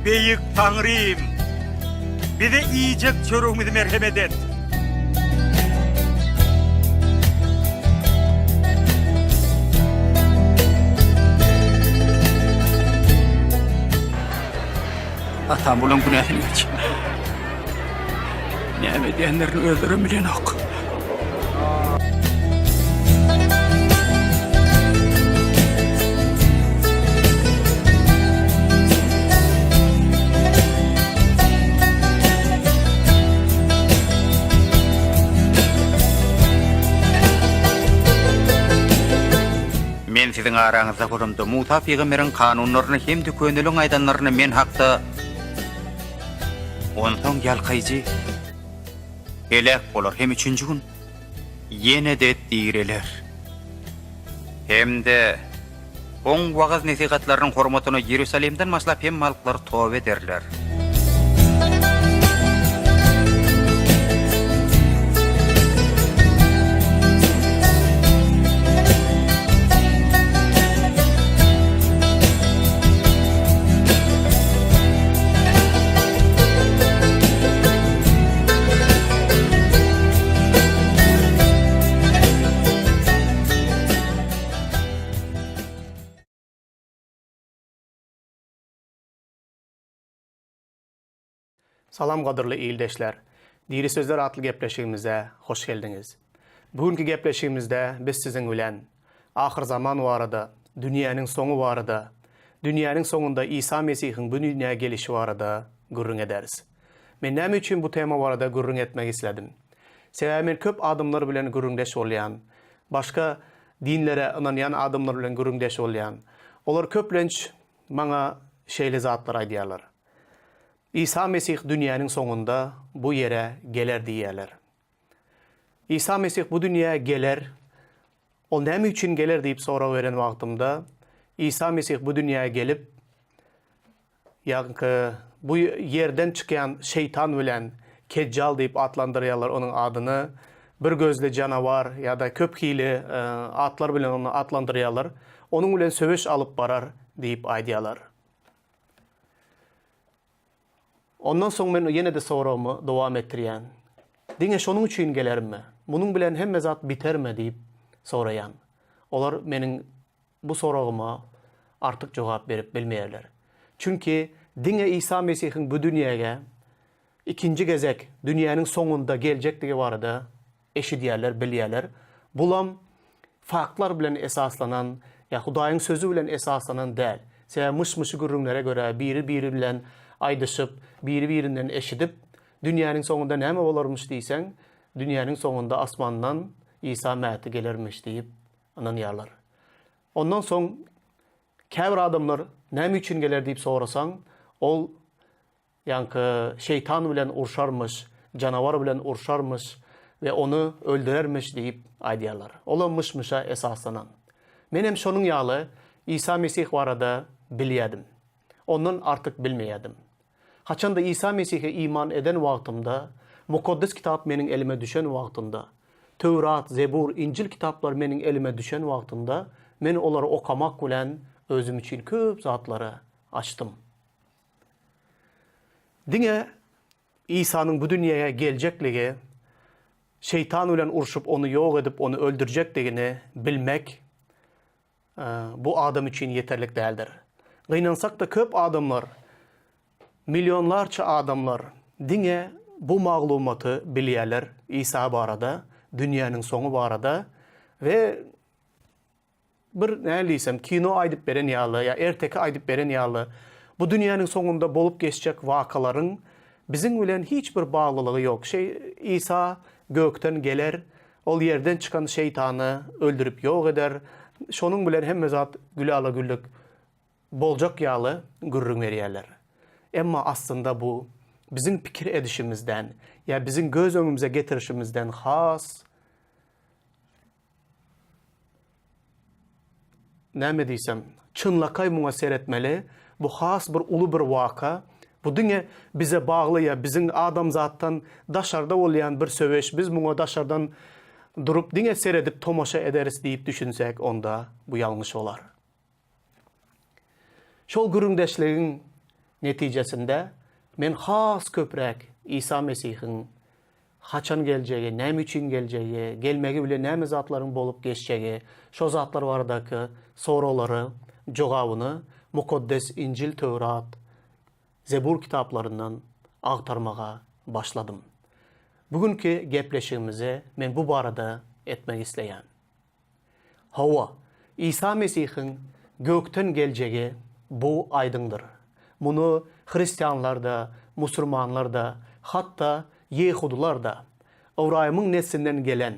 Beýik Taňrym! Bize iýjek çöregimizi merhemet et! Atam bulaň günäsini geç. Näme edýänlerini özlerem bilenok. Men siziň araňyzda bolamda, Musa pygamberiň kanunlaryny hem-de köneliň aýdanlaryny men hakda Onsoň ýalkaýjy heläk bolar hem üçünji gün ýene-de direler. Hem-de Oň wagyz-nesihatlarynyň hormatyna Iýerusalimden başlap hemme halklar toba ederler. Salam gadyrly ildeşler! Diri sözler atly gepleşigimize hoş geldiňiz. Bu günki gepleşigimizde biz siziň bilen ahyrzaman barada, dünýäniň soňy barada, dünýäniň soňunda Isa Mesihiň bu dünýä gelişi barada gürrüň ederis. Men näme üçin bu tema barada gürrüň etmek isledim? Sebäbi men köp adamlar bilen gürrüňdeş bolýan, başga dinlere ynanýan adamlar bilen gürrüňdeş bolýan. Olar köplenç maňa şeýle zatlar aýdýarlar. Isa Mesih dünýäniň soňunda bu ýere geler diýýärler. Isa Mesih bu dünýä geler, Ol näme üçin geler diýip sorag beren wagtymda, Isa Mesih bu dünýä gelip, ýagňky bu ýerden çykýan şeýtan bilen Kejjal diýip atlandyrýarlar onuň adyny, bir gözli janawar ýa-da köp hili atlar bilen ony atlandyrýarlar, onuň bilen söweş alyp barar diýip aýdýarlar. Ondan soň men ýene-de soragymy dowam etdirýän. Diňe şonuň üçin gelermi? Munuň bilen hemme zat bitermi? diýip soraýan. Olar meniň bu soragyma artyk jogap berip bilmeýärler. Çünki diňe Isa Mesihiň bu dünýäge ikinji gezek dünýäniň soňunda geljekdigi barada eşidýärler, bilýärler. Bulam faktlar bilen esaslanan ýa Hudaýyň sözi bilen esaslanan däl. Sebäbi myş-myşy gürrüňlere görä biri-biri bilen aýdyşyp, biri-birinden eşidip, dünýäniň soňunda näme bolarmyş diýseň, dünýäniň soňunda asmandan Isa Mäti gelermiş diýip ynanýarlar. Ondan soň käbir adamlar näme üçin geler diýip sorasaň, ol Ýaňky şeýtan bilen urşarmyş, janawar bilen urşarmyş we ony öldürermiş diýip aýdýarlar. Olam myş-myşa esaslanan. Menem şonuň ýaly Isa Mesih barada bilýädim. Ondan artyk bilmeýädim. Haçanda Isa Mesihe iman eden wagtymda, Mukaddes Kitap meniň elime düşen wagtynda, Töwrat, Zebur, Injil kitaplary meniň elime düşen wagtynda, men olary okamak bilen özüm üçin köp zatlary açdym. Diňe Isanyň bu dünýäge geljekligi, şeýtan bilen urşup ony ýok edip ony öldürjekdigini bilmek bu adam üçin ýeterlik däldir. Gynansak-da köp adamlar, millionlarça adamlar diňe bu maglumaty bilýärler Isa barada, dünýäniň soňy barada we Bir, nähili diýsem, kino aýdyp beren ýaly ýa erteki aýdyp beren ýaly, bu dünýäniň soňunda bolup geçjek wakalaryň biziň bilen hiç bir baglylygy ýok. Şeý, Isa gökden geler, ol ýerden çykan şeýtany öldürip ýok eder, şonuň bilen hemme zat gülala-güllük boljak ýaly gürrüň berýärler. Emma aslynda bu biziň pikir edişimizden ýa biziň göz öňümize getirişimizden has Näme diýsem, çynlakaý muňa seretmeli, bu has bir uly bir waka, bu diňe bize bagly ýa biziň adamzatdan daşarda bolýan bir söweş, biz muňa daşardan durup diňe seredip tomaşa ederis diýip düşünsek onda bu ýalňyş bolar. Şol gürrüňdeşligiň. Netijesinde men has köpräk Isa Mesihiň haçan geljegi, näme üçin geljegi, gelmegi bilen näme zatlaryň bolup geçjegi, şo zatlar baradaky soraglary jogabyny Mukaddes Injil Töwrat, Zebur kitaplaryndan agtarmaga başladym. Bu günki gepleşigimizi men bu barada etmek isleýän. Hawa, Isa Mesihiň gökden geljegi bu aýdyňdyr. Muny hristianlar-da, musurmanlar-da, hatda ýehudylar-da, Ybraýymyň neslinden gelen,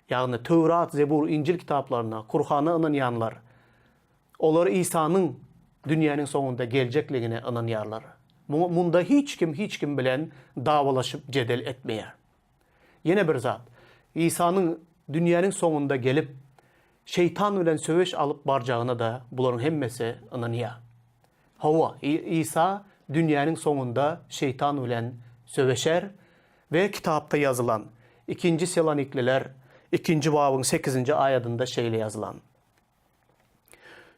ýagny Töwrat, Zebur, Injil kitaplaryna, Kurhana ynanýanlar, olar Isanyň dünýäniň soňunda geljekligine ynanýarlar. Muňa munda hiç kim hiç kim bilen dawalaşyp jedel etmeýär. Ýene bir zat, Isanyň dünýäniň soňunda gelip, şeýtan bilen söweş alyp barjagyna-da bularyň hemmesi ynanýar. Hawa, Isa dünýäniň soňunda şeýtan bilen söweşer we kitapda ýazylan, Ikinji Selanikliler ikinji babyň sekizinji aýadynda şeýle ýazylan.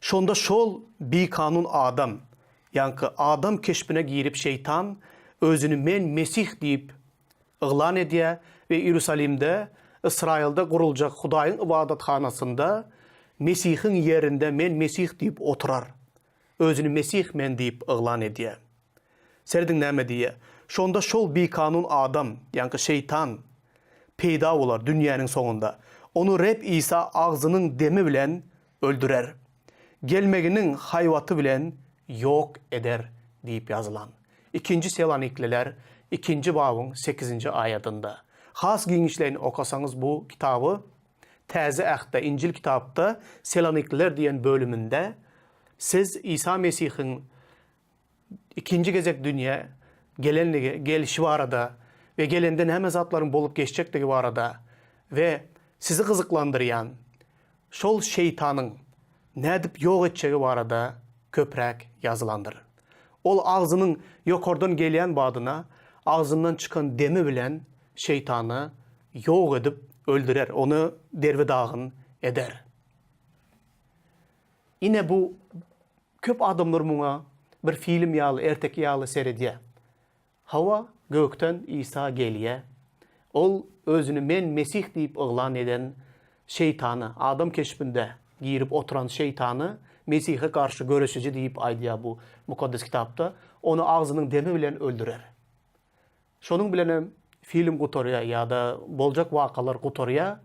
Şonda şol bikanun adam, ýaňky adam keşbine girip şeýtan özüni men Mesih diýip yglan edýär we Iýerusalimde, Ysraýylda guruljak Hudaýyň ybadathanasynda Mesihiň ýerinde men Mesih diýip oturar. Özüni Mesih men diýip yglan edýär. Serediň näme diýýär. Şonda şol bikanun adam, ýaňky şeýtan peýda bolar dünýäniň soňunda. Ony Reb Isa agzynyň demi bilen öldürer. Gelmeginiň haýbaty bilen ýok eder diýip ýazylan. Ikinji Selanikliler ikinji babyň sekizinji aýadynda. Has giňişleýin okasaňyz bu kitaby Täze Ähtde, Injil kitapda Selanikliler diýen bölüminde siz Isa Mesihiň ikinji gezek dünýä gelenligi, gelşi barada we gelende näme zatlaryň bolup geçjekdigi barada we sizi gyzyklandyrýan şol şeýtanyň nädip ýok etjegi barada köpräk ýazylandyr. Ol agzynyň ýokardan gelýän badyna agzyndan çykan demi bilen şeýtany ýok edip öldürer, ony derbi-dagyn eder. Ine bu köp adamlar muňa bir film ýaly, erteki ýaly seredýär. Hawa, gökden Isa gelýär. Ol özüni men Mesih diýip yglan eden şeýtany, adam keşbinde girip oturan şeýtany Mesihe garşy göreşiji diýip aýdýar bu Mukaddes Kitapda, ony agzynyň demi bilen öldürer. Şonuň bilenem film gutarýar ýa-da boljak wakalar gutarýar.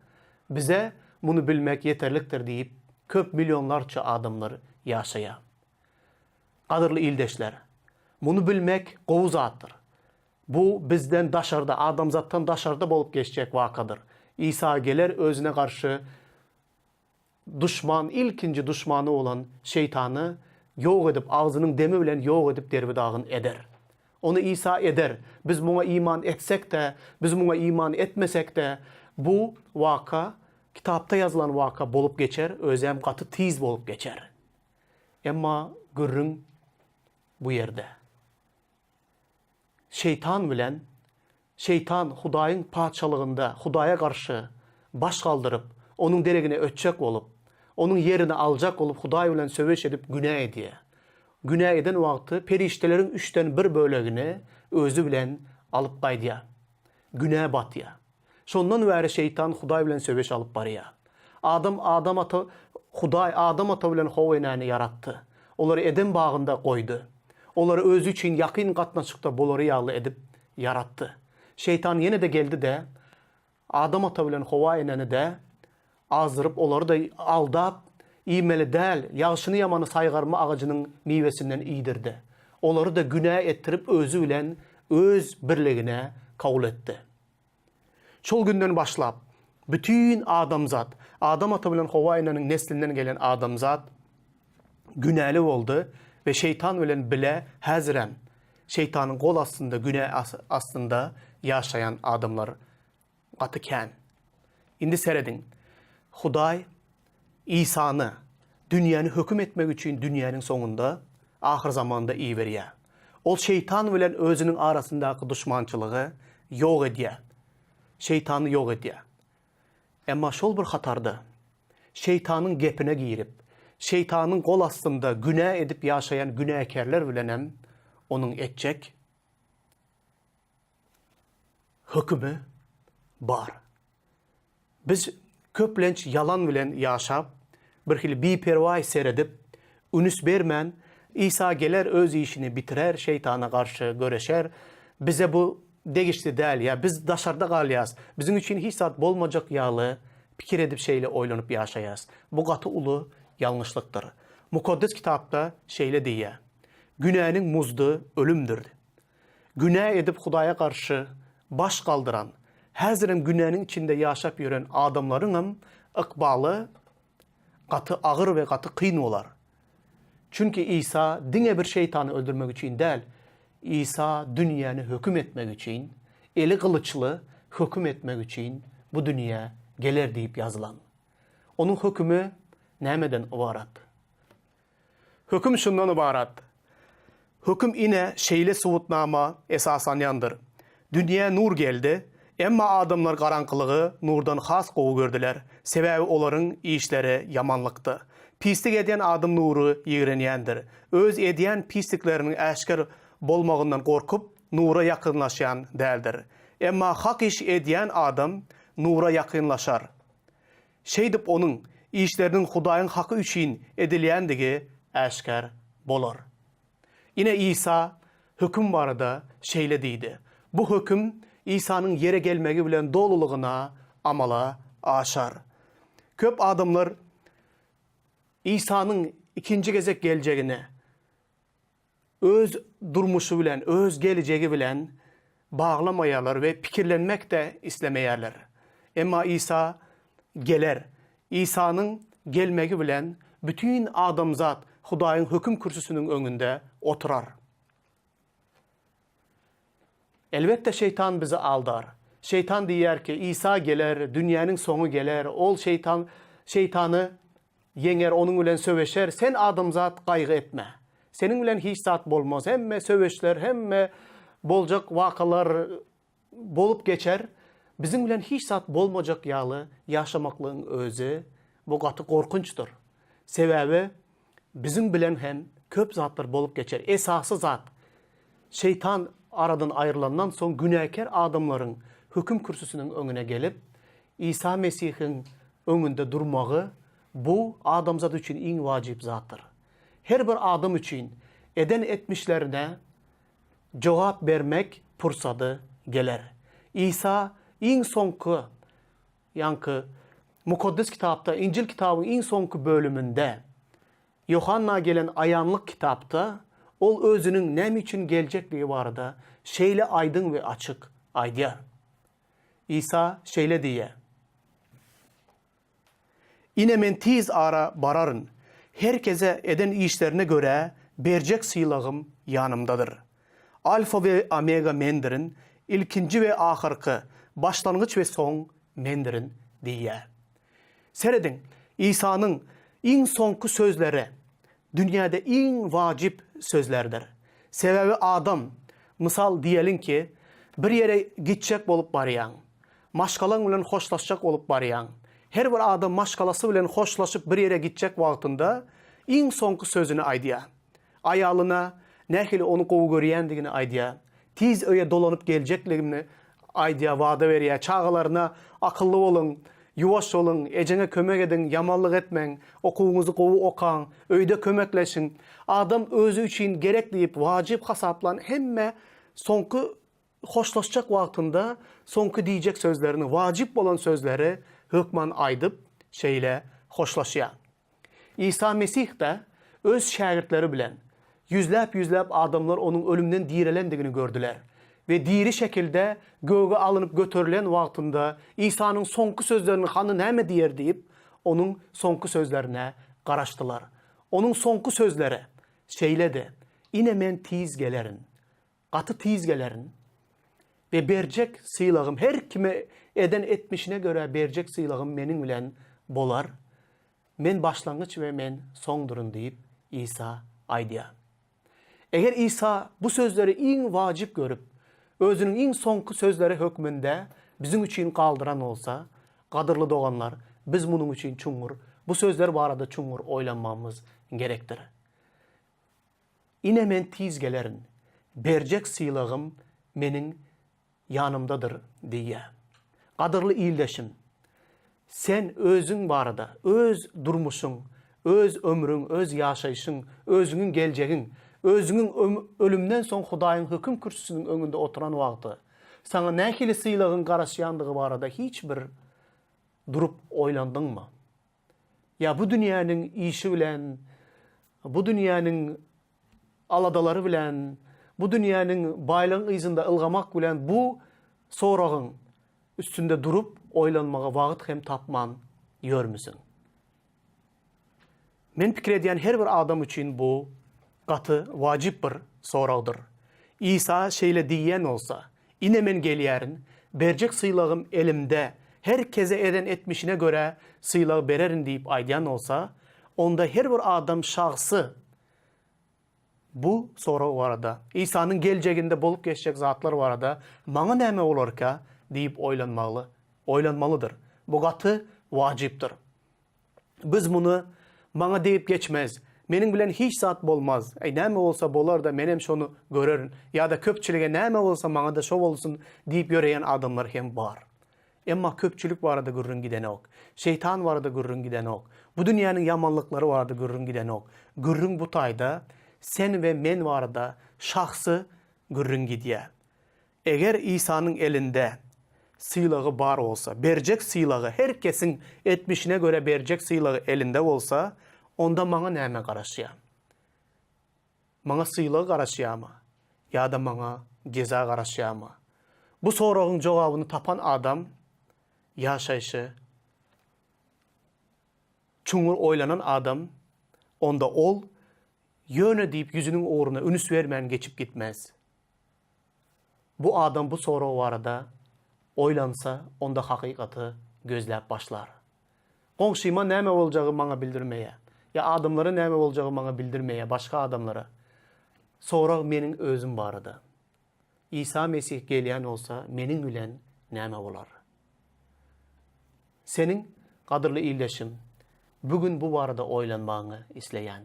Bize muny bilmek ýeterlikdir diýip, köp millionlarça adamlar ýaşaýar. Gadyrly ildeşler, muny bilmek gowy zatdyr. Bu bizden daşarda, adamzatdan daşarda bolup geçjek wakadyr. Isa geler özüne garşy Duşman, ilkinji duşmany bolan şeýtany ýok edip, agzynyň demi bilen ýok edip derbi-dagyn eder. Ony Isa eder. Biz muňa iman etsek-de, biz muňa iman etmesek-de, bu waka, kitapda ýazylan waka bolup geçer, özem gaty tiz bolup geçer. Emma gürrüň bu ýerde. Şeýtan bilen Şeýtan Hudaýyň Patyşalygynda Hudaýa garşy baş galdyryp, Onuň deregine ötjek bolup, Onuň ýerini aljak bolup Hudaý bilen söweş edip günä edýär. Günä eden wagty perişdeleriň üçden bir bölegini özi bilen alyp gaýdýar. Günä batýar. Şondan bäri şeýtan Hudaý bilen söweş alyp barýar. Adam Adam ata Hudaý Adam ata bilen How enäni ýaratdy. Olary Edem bagynda goýdy. Olary özi üçin ýakyn gatnaşykda bolary ýaly edip ýaratdy. Şeýtan ýene-de geldi-de, Adam ata bilen Howa enäni-de azdyryp, olary-da aldap, iýmeli däl, ýagşyny-ýamany saýgarma agajynyň miwesinden iýdirdi. Olary-da günä etdirip, özi bilen öz birligine kabul etdi. Şol günden başlap, bütin adamzat, Adam ata bilen Howa enäniň neslinden gelen adamzat günäli boldy we şeýtan bilen bile häzirem şeýtanyň gol astynda, günä astynda ýaşaýan adamlar gaty kän. Indi serediň, Hudaý Isany dünýäni höküm etmek üçin dünýäniň soňunda, ahyrzamanda iberýär. Ol şeýtan bilen özüniň arasyndaky duşmançylygy ýok edýär. Şeýtany ýok edýär. Emma şol bir hatarda, şeýtanyň gepine girip, şeýtanyň gol astynda günä edip ýaşaýan günäkärler bilenem. Onuň etjek hökümi bar. Biz köplenç ýalan bilen ýaşap, birhili biperwaý seredip, ünüs bermän, Isa geler öz işini bitirer, şeýtana garşy göreşer, bize bu degişli däl ýa biz daşarda galýas, biziň üçin hiç zat bolmajak ýaly pikir edip şeýle oýlanyp ýaşaýas. Bu gaty uly ýalňyşlykdyr. Mukaddes Kitapda şeýle diýýär, Günäniň muzdy ölümdir. Günä edip Hudaýa garşy baş galdyran, häzirem günäniň içinde ýaşap ýören adamlaryňam ykbaly gaty agyr we gaty kyn bolar. Çünki Isa diňe bir şeýtany öldürmek üçin däl, Isa dünýäni höküm etmek üçin, eli gylyçly höküm etmek üçin bu dünýä geler diýip ýazylan. Onuň hökümi nämeden ybarat? Höküm şundan ybarat. Höküm ine şeýle subutnama esaslanýandyr. Dünýä nur geldi, emma adamlar garaňkylygy nurdan has gowy gördüler, sebäbi olaryň işleri ýamanlykdy. Pislik edýän adam nury ýigrenýändir. Öz edýän pislikleriniň äşgär bolmagyndan gorkup, nura ýakynlaşýan däldir. Emma hak iş edýän adam nura ýakynlaşar. Şeýdip onuň işleriniň Hudaýyň haky üçin edilýändigi äşgär bolar. Ine Isa höküm barada şeýle diýdi. Bu höküm Isanyň ýere gelmegi bilen dolulygyna amala aşar. Köp adamlar Isanyň ikinji gezek geljegine öz durmuşy bilen, öz gelejegi bilen baglamaýarlar we pikirlenmek-de islemeýärler. Emma Isa geler. Isanyň gelmegi bilen bütin adamzat Hudaýyň höküm kürsüsiniň öňünde oturar. Elbetde şeýtan bizi aldar. Şeýtan diýýär ki, Isa geler, dünýäniň soňy geler, ol şeýtan şeýtany ýeňer, onuň bilen söweşer, sen adamzat gaýgy etme. Seniň bilen hiç zat bolmaz, hemme söweşler, hemme boljak wakalar bolup geçer, biziň bilen hiç zat bolmajak ýaly ýaşamaklygyň özi bu gaty gorkunçdyr. Sebäbi biziň bilen hem köp zatlar bolup geçer. Esasy zat, Şeýtan aradan aýrylandan soň günäkär adamlaryň höküm kürsüsiniň öňüne gelip, Isa Mesihiň öňünde durmagy bu adamzat üçin iň wajyp zatdyr. Her bir adam üçin eden etmişlerine jogap bermek pursady geler. Isa iň soňky, ýaňky Mukaddes Kitapda, Injil kitabyň iň soňky bölüminde Ýohanna gelen aýanlyk kitapda ol özüniň näme üçin geljekligi barada şeýle aýdyň we açyk aýdýar. Isa şeýle diýýär, Ine men tiz ara bararyn, her kese eden işlerine görä berjek sylagym ýanymdadyr. Alfa we Omega mendirin, ilkinji we ahyrky, başlangyç we soň mendirin diýýär. Serediň, Isanyň iň soňky sözleri dünýäde iň wajyp sözlerdir. Sebäbi adam, mysal diýeliň ki, bir ýere gitjek bolup barýaň. Maşgalaň bilen hoşlaşjak bolup barýaň. Her bir adam maşgalasy bilen hoşlaşyp bir ýere gitjek wagtynda iň soňky sözüni aýdýar. Aýalyna nähili ony gowy görýändigini aýdýar. Tiz öýe dolanyp geljekligini aýdýar, wada berýär. Çagalaryna akylly boluň, ýuwaş boluň, ejeňe kömek ediň, ýamanlyk etmäň, okuwyňyzy gowy okaň, öýde kömekleşiň. Adam özi üçin gerek diýip wajyp hasaplan hemme soňky hoşlaşjak wagtynda soňky diýjek sözlerini, wajyp bolan sözleri hökman aýdyp, şeýle hoşlaşýar. Isa Mesih-de öz şägirtleri bilen ýüzläp-ýüzläp adamlar onuň ölümden direlendigini gördüler we diri şekilde göge alnyp göterilen wagtynda Isanyň soňky sözlerini hany näme diýer diýip, onuň soňky sözlerine garaşdylar. Onuň soňky sözleri şeýledi, Ine men tiz gelerin. Gaty tiz gelerin we berjek sylagym, her kime eden etmişine görä berjek sylagym meniň bilen bolar. Men başlangyç we men soňduryn diýip, Isa aýdýar. Eger Isa bu sözleri iň wajyp görüp, özüniň iň soňky sözleri hökmünde biziň üçin galdyran bolsa, gadyrly doganlar, biz munuň üçin çuňňur, bu sözler barada çuňňur oýlanmagymyz gerekdir. Ine men tiz gelerin. Berjek sylagym meniň ýanymdadyr diýýär. Gadyrly ildeşim, sen özüň barada, öz durmuşyň, öz ömrüň, öz ýaşaýşyň, özüňiň geljegiň, özüňiň ölümden soň Hudaýyň höküm kürsüsiniň öňünde oturan wagty, saňa nähili sylagyň garaşýandygy barada hiç bir durup oýlandyňmy? Ýa bu dünýäniň işi bilen, bu dünýäniň aladalary bilen, bu dünýäniň baýlygyň yzynda ylgamak bilen bu soragyň üstünde durup oýlanmaga wagt hem tapman ýörmüsiň? Men pikir edýän her bir adam üçin bu gaty wajyp bir soragdyr. Isa şeýle diýýän bolsa, Ine men gelýärin, berjek sylagym elimde, her keze eden etmişine görä sylag bererin diýip aýdýan bolsa, onda her bir adam şahsy bu sorag barada, Isanyň geljeginde bolup geçjek zatlar barada maňa näme bolarka diýip oýlanmaly, oýlanmalydyr. Bu gaty wajypdyr. Biz muny maňa degip geçmez, meniň bilen hiç zat bolmaz, äý näme bolsa bolar-da menem şony görerin ýa-da köpçülige näme bolsa maňa-da şo bolsun diýip ýöreýän adamlar hem bar. Emma köpçülik barada gürrüň gidenok. Şeýtan barada gürrüň gidenok. Bu dünýäniň ýamanlyklary barada gürrüň gidenok. Gürrüň bu taýda sen we men barada şahsy gürrüň gidýär. Eger Isanyň elinde sylagy bar bolsa, berjek sylagy, her kesiň etmişine görä berjek sylagy elinde bolsa, onda maňa näme garaşýar? Maňa sylag garaşýarmy ýa-da maňa jeza garaşýarmy? Bu soragyň jogabyny tapan adam ýaşaýşy çuňňur oýlanan adam, onda ol ýöne diýip ýüzüniň ugruna ünüs bermän geçip gitmez. Bu adam bu sorag barada oýlansa, onda hakykaty gözläp başlar. Goňşyma näme boljagy maňa bildirmeýär. Ýa adamlara näme boljagy maňa bildirmeýär, başga adamlara. Sorag meniň özüm barada. Isa Mesih gelýän bolsa, meniň bilen näme bolar? Seniň, gadyrly ildeşim, bu gün bu barada oýlanmagyňy isleýän.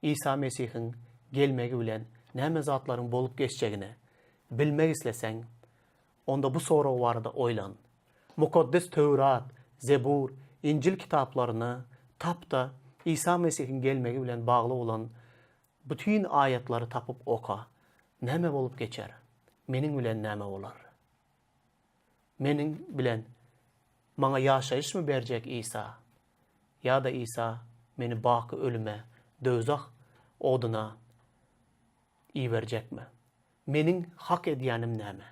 Isa Mesihiň gelmegi bilen näme zatlaryň bolup geçjegini bilmek isleseň, onda bu sorag barada oýlan. Mukaddes Töwrat, Zebur, Injil kitaplaryny tap-da, Isa Mesihiň gelmegi bilen bagly bolan bütin aýatlary tapyp oka. Näme bolup geçer? Meniň bilen näme bolar? Meniň bilen maňa ýaşaýyşmy berjek Isa? Ýa-da Isa meni baky ölüme, döwzah oduna iberjekmi? Meniň hak edýänim näme?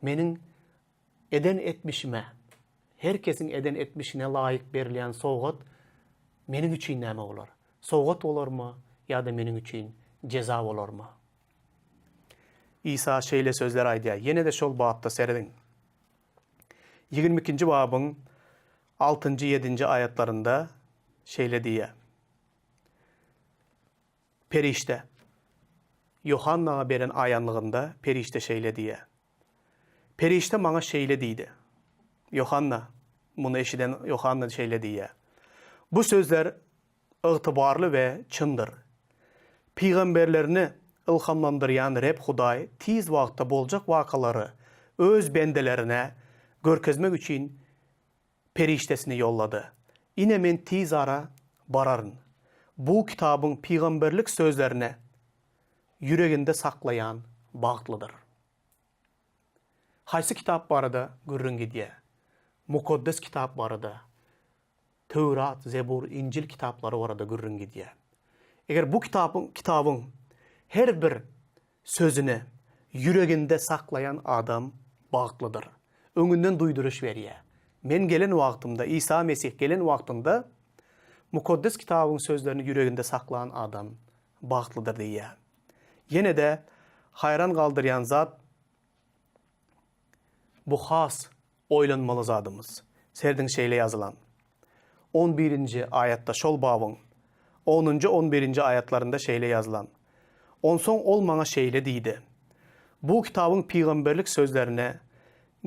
Meniň eden etmişime, her kesiň eden etmişine laýyk berilýän sowgat meniň üçin näme bolar? Sowgat bolarmy ýa-da meniň üçin jeza bolarmy? Isa şeýle sözler aýdýar, ýene-de şol bapda serediň. 22-nji babyň altynjy, ýedinji aýatlarynda şeýle diýýär. Perişde Ýohannaga beren aýanlygynda perişde şeýle diýýär. Perişde maňa şeýle diýdi. Ýohanna, muny eşiden Ýohanna şeýle diýýär. Bu sözler ygtybarly we çyndyr. Pygamberlerini ylhamlandyrýan Reb Hudaý tiz wagtda boljak wakalary öz bendelerine görkezmek üçin perişdesini ýollady. Ine men tizara bararyn. Bu kitabyň pygamberlik sözlerini ýüreginde saklaýan bagtlydyr. Haýsy kitap barada gürrüň gidýär? Mukaddes Kitap barada. Töwrat, Zebur, Injil kitaplary barada gürrüň gidýär. Eger bu kitapyň kitabyň her bir sözüni ýüreginde saklaýan adam bagtlydyr. Öňünden duýduryş berýär. Men gelen wagtymda, Isa Mesih gelen wagtynda Mukaddes Kitabyň sözlerini ýüreginde saklan adam bagtlydyr diýýär. Ýene-de haýran galdyrýan zat bu has oýlanmaly zadymyz. Serediň şeýle ýazylan. On birinji aýatda şol babyň onunjy, on birinji aýatlarynda şeýle ýazylan. Onsoň ol maňa şeýle diýdi, Bu kitabyň pygamberlik sözlerini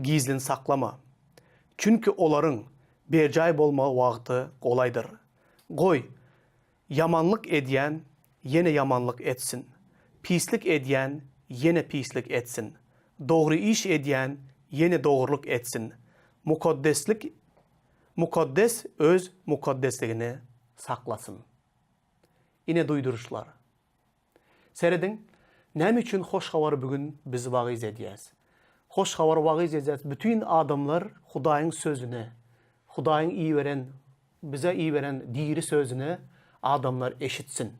gizlin saklama. Çünki olaryň berjaý bolmagy wagty golaýdyr. Goý, Ýamanlyk edýän ýene ýamanlyk etsin. Pislik edýän ýene pislik etsin. Dogry iş edýän ýene dogrulyk etsin. Mukaddeslik Mukaddes öz mukaddesligini saklasyn. Ine duýduryşlar. Serediň, näme üçin Hoş Habary bu gün biz wagyz edýäs? Hoş Habary wagyz edýäs, bütin adamlar Hudaýyň Sözüne, Hudaýyň iberen, bize iberen diri Sözüne adamlar eşitsin.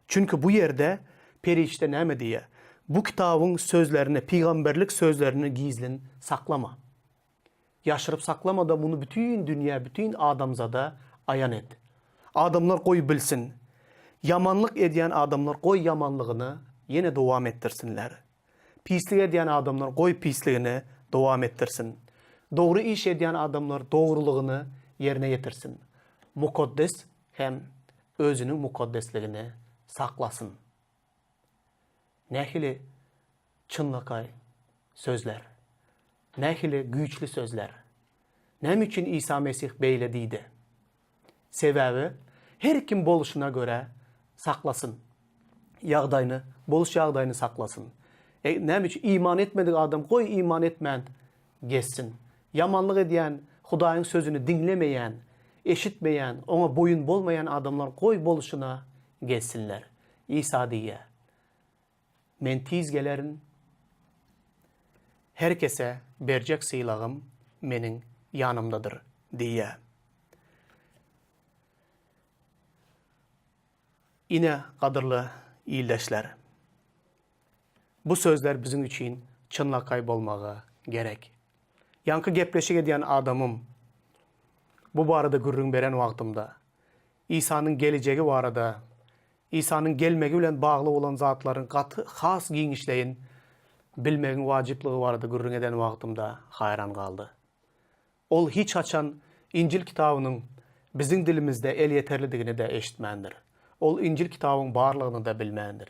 Çünki bu ýerde perişde näme diýýär? Bu kitabyň sözlerini, pygamberlik sözlerini gizlin saklama. Ýaşyryp saklama-da muny bütin dünýä, bütin adamzada aýan et. Adamlar goý bilsin. Ýamanlyk edýän adamlar goý ýamanlygyny ýene dowam etdirsinler. Pislik edýän adamlar goý pisligini dowam etdirsin. Dogry iş edýän adamlar dogrulygyny ýerine ýetirsin. Mukaddes hem özüniň mukaddesligini saklasyn. Nähili çynlakaý sözler! Nähili güýçli sözler! Näme üçin Isa Mesih beýle diýdi? Sebäbi her kim bolşuna görä saklasyn. Ýagdaýyny, boluş ýagdaýyny saklasyn. E, näme üçin iman etmedik adam goý iman etmän gezsin. Ýamanlyk edýän, Hudaýyň sözüni diňlemeýän, eşitmeýän, oňa boýun bolmaýan adamlar goý bolşuna gezsinler. Isa diýýär, Men tiz gelerin, her kese berjek sylagym meniň ýanymdadyr diýýär. Ine, gadyrly ildeşler, bu sözler biziň üçin çynlakaý bolmagy gerek. Ýaňky gepleşik edýän adamym bu barada gürrüň beren wagtymda, Isanyň gelejegi barada, Isanyň gelmegi bilen bagly bolan zatlaryň gaty has giňişleýin bilmegiň wajyplygy barada gürrüň eden wagtymda haýran galdy. Ol hiç haçan Injil kitabynyň biziň dilimizde elýeterlidigini-de eşitmändir. Ol Injil kitabyň barlygyny-da bilmändir.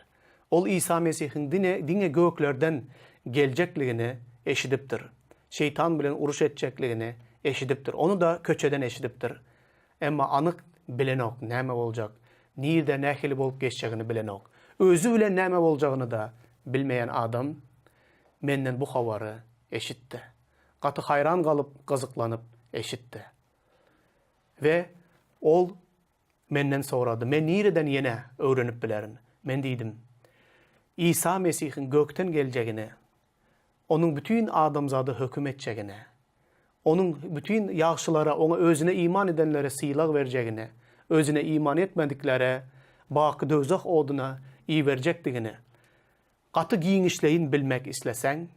Ol Isa Mesihiň diňe diňe göklerden geljekligini eşidipdir. Şeýtan bilen uruş etjekligini eşidipdir. Ony-da köçeden eşidipdir. Emma anyk bilenok näme boljak, nirde nähili bolup geçjegini bilenok. Özi bilen näme boljagyny-da bilmeýän adam menden bu habary eşitdi. Gaty haýran galyp, gyzyklanyp eşitdi. We ol menden sorady, Men nireden ýene öwrenip bilerin? Men diýdim, Isa Mesihiň gökden geljegini, Onuň bütin adamzada höküm etjegine, Onuň bütin ýagşylara, Oňa özüne iman edenlere sylag berjegine, özüne iman etmediklere baky döwzah oduna iberjekdigini gaty giňişleýin bilmek isleseň,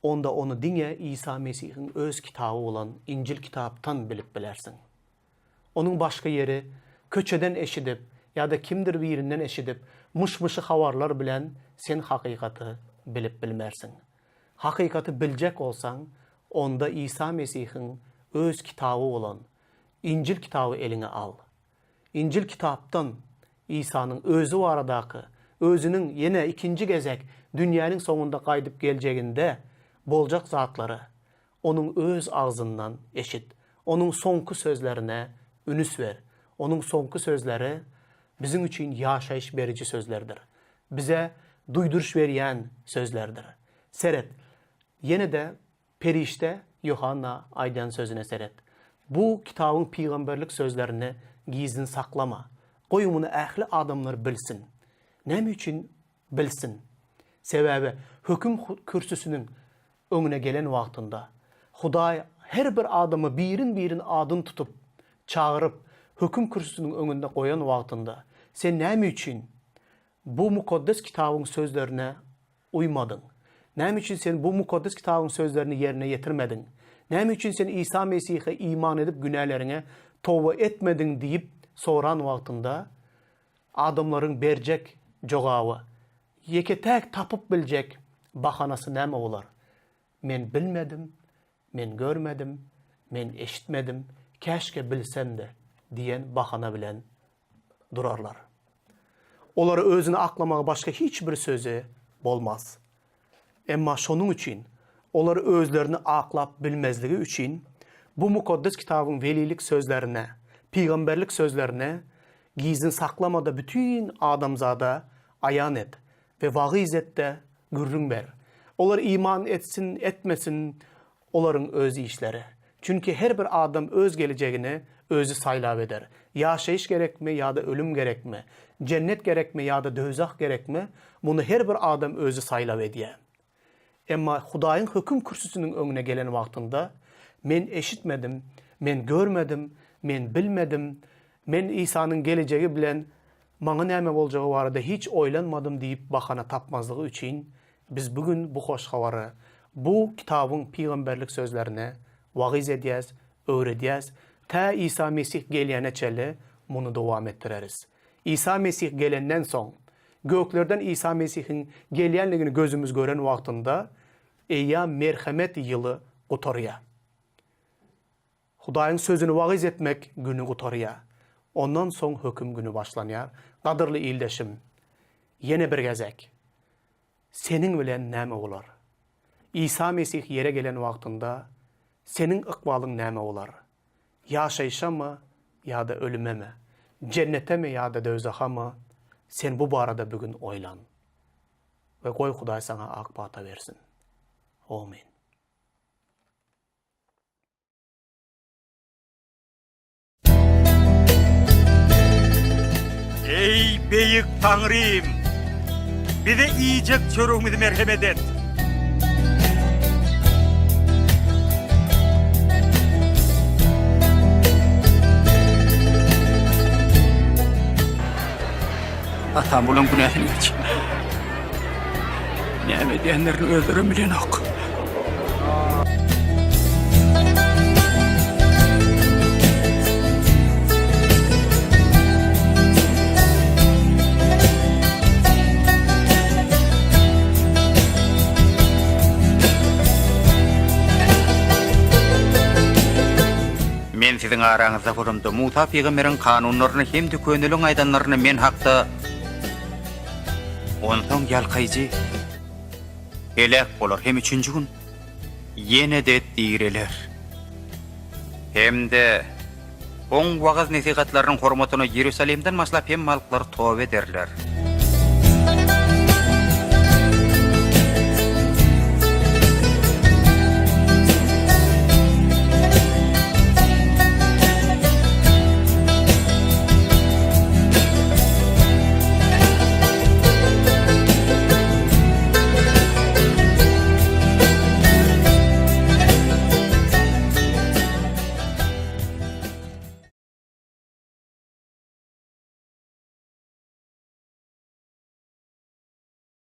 onda ony diňe Isa Mesihiň öz kitaby bolan Injil kitapdan bilip bilersiň. Onuň başga ýeri köçeden eşidip ýa-da kimdir birinden eşidip myş-myşy habarlar bilen sen hakykaty bilip bilmersiň. Hakykaty biljek bolsaň, onda Isa Mesihiň öz kitaby bolan Injil kitaby eliňe al. Injil kitapdan Isanyň özi baradaky, özüniň ýene ikinji gezek dünýäniň soňunda gaýdyp geljeginde boljak zatlary Onuň öz agzyndan eşit. Onuň soňky sözlerine ünüs ber. Onuň soňky sözleri biziň üçin ýaşaýyş beriji sözlerdir. Bize duýduryş berýän sözlerdir. Seret, ýene-de perişde Ýohanna aýdýan sözüne seret. Bu kitabyň pygamberlik sözlerini gizlin saklama. Goý muny ähli adamlar bilsin. Näme üçin bilsin? Sebäbi höküm kürsüsiniň öňüne gelen wagtynda, Hudaý her bir adamy birin-birin adyny tutup, çagyryp, höküm kürsüsiniň öňünde goýan wagtynda, sen näme üçin bu Mukaddes Kitabyň sözlerine uýmadyň? Näme üçin sen bu Mukaddes Kitabyň sözlerini ýerine ýetirmediň? Näme üçin sen Isa Mesihe iman edip günäleriňe toba etmediň diýip soran wagtynda, adamlaryň berjek jogaby, ýeke-täk tapyp biljek bahanasy näme bolar? Men bilmedim, men görmedim, men eşitmedim, käşgä bilsemdi diýen bahana bilen durarlar. Olara özüni aklamaga başga hiç bir sözi bolmaz. Emma şonuň üçin, olar özlerini aklap bilmezligi üçin, bu Mukaddes Kitabyň welilik sözlerine, pygamberlik sözlerine gizlin saklama-da bütin adamzada aýan et. we wagyz et-de, gürrüň ber. Olar iman etsin, etmesin, olaryň öz işleri. Çünki her bir adam öz gelejegini özi saýlap eder. Ýaşaýyş gerekmi ýa-da ölüm gerekmi, jennet gerekmi ýa-da döwzah gerekmi, muny her bir adam özi saýlap edýär. Emma Hudaýyň höküm kürsüsiniň öňüne gelen wagtynda, Men eşitmedim, men görmedim, men bilmedim, men Isanyň gelejegi bilen maňa näme boljagy barada hiç oýlanmadym diýip bahana tapmazlygy üçin, biz bu gün bu hoş habary, bu kitabyň pygamberlik sözlerini wagyz edýäs, öwredýäs, tä Isa Mesih gelýäne çenli muny dowam etdireris. Isa Mesih gelenden soň, göklerden Isa Mesihiň gelýänligini gözümiz gören wagtynda, eýýäm merhemet ýyly gutarýar. Hudaýyň sözüni wagyz etmek güni gutarýar. Ondan soň höküm güni başlanýar. Gadyrly ildeşim, ýene bir gezek, seniň bilen näme bolar? Isa Mesih ýere gelen wagtynda, seniň ykbalyň näme bolar? Ýaşaýşamy ýa-da ölümemi, jennetemi ýa-da döwzahamy, sen bu barada bu gün oýlan. We goý Hudaý saňa ak pata bersin. Omyn. Eý, beýik Taňrym! Bize iýjek çöregimizi merhemet et! Atam bulaň günäsini geç. Näme edýänlerini özlerem bilenok. Men siziň araňyzda bolamda, Musa pygamberiň kanunlaryny hem-de köneliň aýdanlaryny men hakda Onsoň ýalkaýjy heläk bolar hem üçünji gün ýene-de direler. Hem-de Oň wagyz-nesihatlarynyň hormatyna Iýerusalimden başlap hemme halklar toba ederler.